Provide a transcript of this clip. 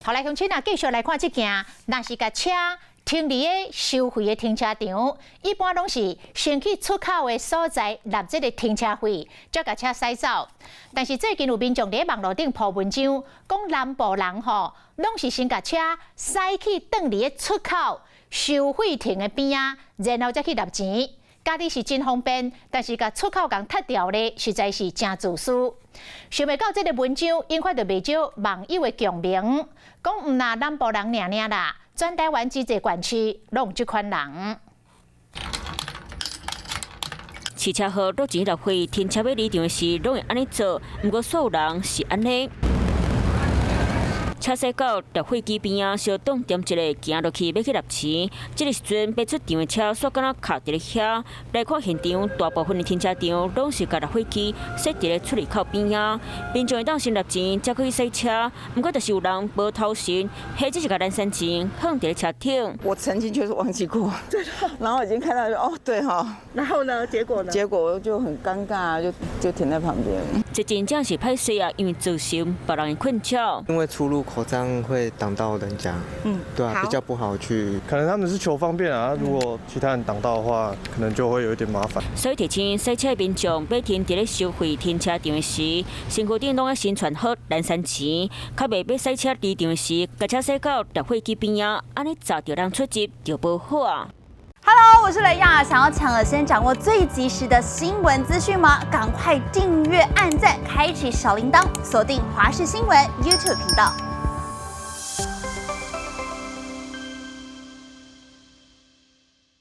好來，鄉親啊，繼續來看這件，若是共車停佇咧收費的停車場，一般攏是先去出口的所在納這个停車費，才共車駛走。但是最近有民眾佇網路頂鋪文章，講南部人吼，攏是先共車駛去轉佇咧出口收費亭的邊仔，然後才去納錢。家己是真方便，但是共出口共踢掉咧，實在是誠自私。想袂到這个文章引發著袂少網友的共鳴，講毋若南部人爾爾啦，全台灣這濟縣市攏有這款人。飼車號落錢納費，停車欲離場時，攏會按呢做。毋過煞有人是按呢。車駛到納費機邊仔，相擋點一下，行落去欲去納錢。這个時陣，欲出場的車煞敢若卡佇咧遐。來看現場，大部分的停車場攏是共納費機設佇咧出入口邊仔，民眾會當先納錢，才可以駛車。毋過，就是有人無頭神，或者是共零散錢放佇咧車頂。我曾經就是忘記過，然後已經看到哦，對哈。然後呢？結果呢？結果就很尷尬，就停在旁邊。這真正是歹勢啊，因為造成別人的困擾。因為出入口這樣會擋到人家，對啊，比較不好去。可能他們是求方便啊，如果其他人擋到的話，可能就會有一點麻煩。所以提醒駛車民眾，欲停佇咧收費停車場時，身軀頂攏愛先揣好零散錢，較袂欲駛車離場時，共車駛到納費機邊仔，按呢閘著人出入就無好啊。 Hello，我是雷亞，想要搶先掌握最及時的新聞資訊嗎？趕快訂閱、按讚、開啟小鈴鐺，鎖定華視新聞 YouTube 頻道。